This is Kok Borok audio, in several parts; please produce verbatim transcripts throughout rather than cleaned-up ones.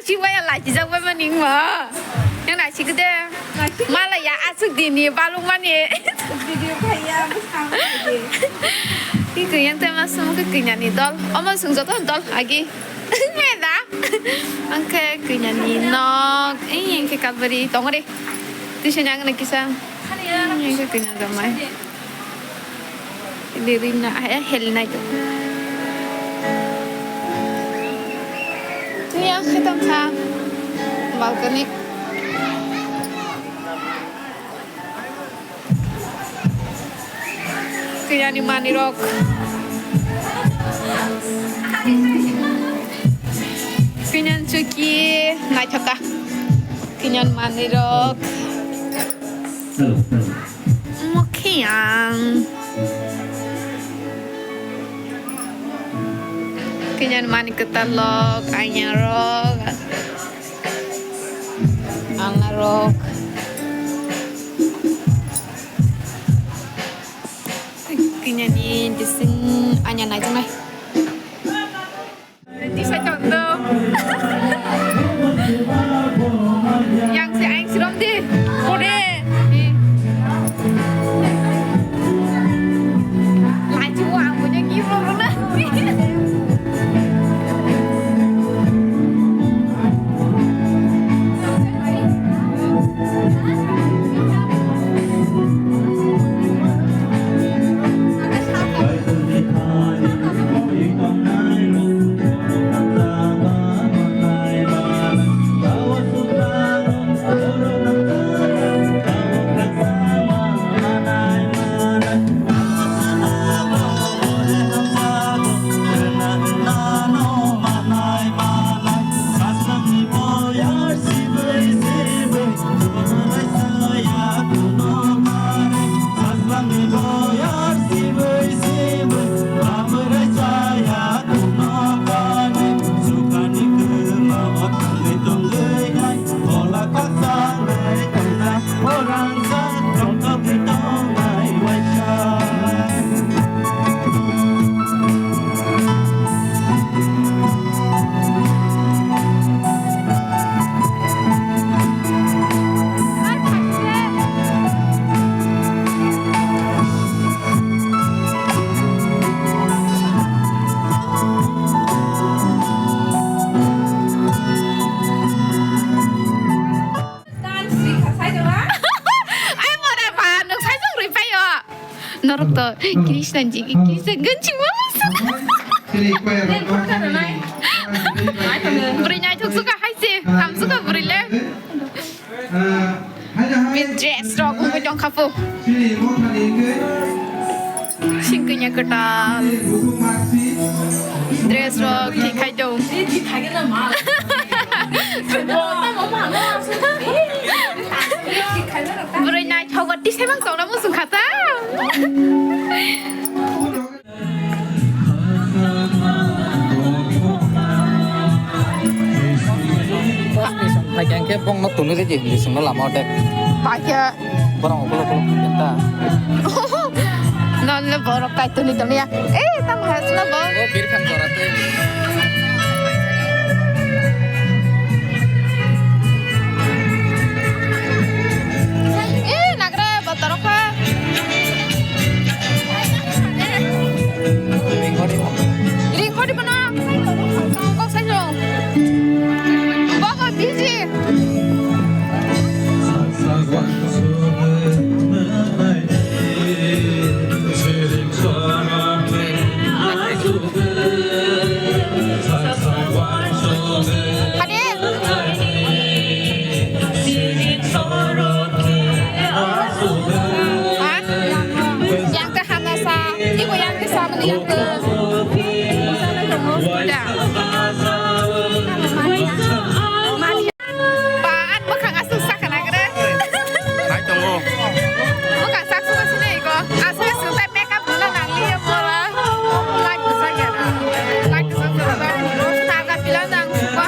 Chibaya lachijak bai mani wngma. Yang naisik de. Mala ya asuk dini balung mani. Video khaiya bwsang. Ki kuyang te masum ke kunyani dol. Omo sung joto dol agi. Heda. Angke kunyani nok. Eh, yang ke kabari tongre. Tisi nang na kisa. Yang ke kunyang gamai. Lirina, eh, helinai to. Iya, kita kha balcony. Kiyani manirok. Kinyan chuki, naithoka. Kinyan manirok. Hello, hello. Mokhiang. Kinyan mani kwtal rok, aina rok, alna rok. Kinyani dising aina naijaknai. Tisa chondok. Yang si aing sirom di. Kore. Laju ang punya gimana? Ai mora ba, nwng saijwk rwi paio. Norok to Kristan ji, Kristan ganchi mama. Bwrwi naithok suka hai se, ham suka bwrwi le. Min dress rok ungwi tong kha pho. Singkanya kwtal. Dress rok khi khai tong. Bwrwi naithogo tisai mang tongna muchung kha ta. First mission phaikha hwnkhe bongno twnwi rwdi hinwi swngno lama o de. Paikha. Borok ukuluk ukuluk khe ta. Nonle borok kaitorni tongya. Eh, tamo hasla bo. O birkhan jora tei. Eh, nagre botorok kha. Ring khodi bono. Kok sai jong. Baba busy. Hadi. Ha? Yang ke hana sa, ibu yang ke sa, yang ke. Da. Ba, an bwkhang aswk sakha nai kre. Hai tongo. Bwkhang sak suka sini iko. Aswk aswk tai makeup no nang liya pora. Light kwchak ya. Light kwchak kwchak. Taga pila nang suka.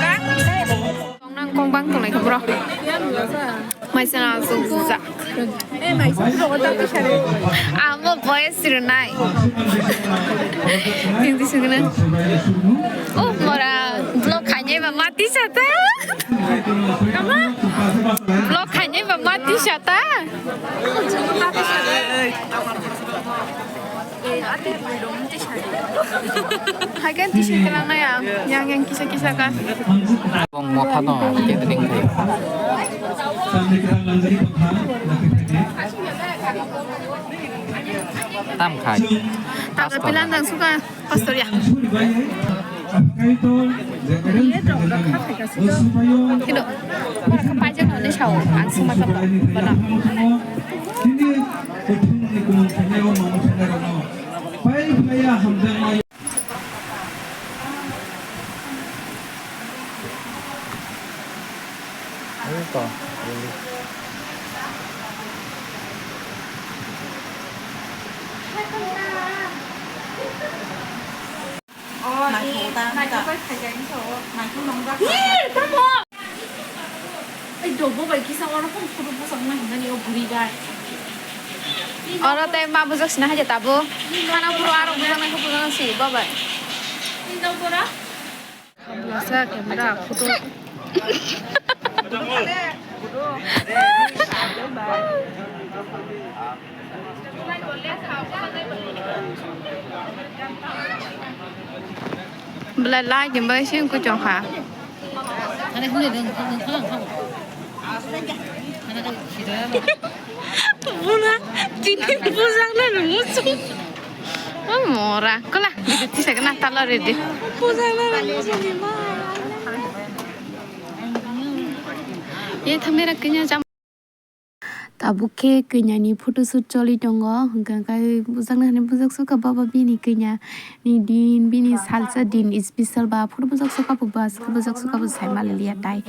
Ka? Tong nang kong bang tong nai kha bro. Maisa na aswk bujak. Amo boy sirnai. Hindi sugna. Oh, mora. Mati sata. Vlog khainai ba mati sata. Hagen tisi kelang na ya, yang yang kisa kisa ka. Bong motha no, catering khai. Tam khai. Tanggal pilan dan suka. Pastor ya. Iye dong, dong, kha khai kasi dong. Ido, bar kha paijak hwnwi sao, ang swma tamo, bono. Ito. Oro tei ma bujak sina hai de tabuk. Khana phuru aro bujak nai khe bujak nang si babai. Hamlasa camera photo. Belai lai jembai sing kuchong kha. Buna, chini bujang na nung muchung. Oh, mora. Kola, tisa kena talo ready. Bujang na nung muchung ni ma. Ye thamera kenya jam. Tabuk khe kanya ni photo shoot choli tongo. Hwnkha khe bujak na hani bujak sukha baba bini kanya. Ni din bini salsa din special ba photo bujak sukha bo ba bujak sukha bo sai ma liya tai.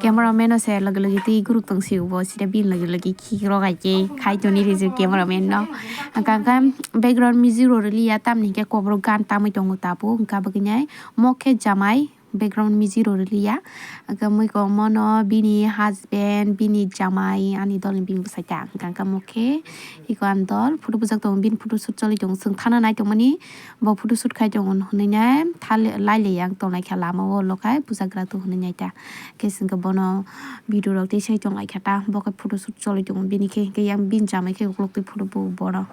Camera man o se loge loge twi guruk tong si bo sida bini loge loge khi rok ai khe khai toni rijak camera man no. Hwnkha khe background music rok rwliya tamni hwnkhe kobor gan tamwi tongo tabuk hwnkha bo khe nai mo khe jamai background music rok rwliya. Hwnkha mui kok mono bini husband bini jamai ani dol ni bini bwsai ta hwnkha mo khe. Iko ang dol photo bujak tongo, bini photo shoot choli tongo, chwng thana nai tongmani bo photo shoot khai tongo hwnwi nai thali lai le yang tongnai kha lama o, ulo khai bujak gra tongo hwnwi nai ta. Khe chwng khe bono video rok tei sai tong ai kha ta, bo khe photo shoot choli tongo bini khe, hwnkhe yang bini jamai khe ukuluk twi photo bo bono.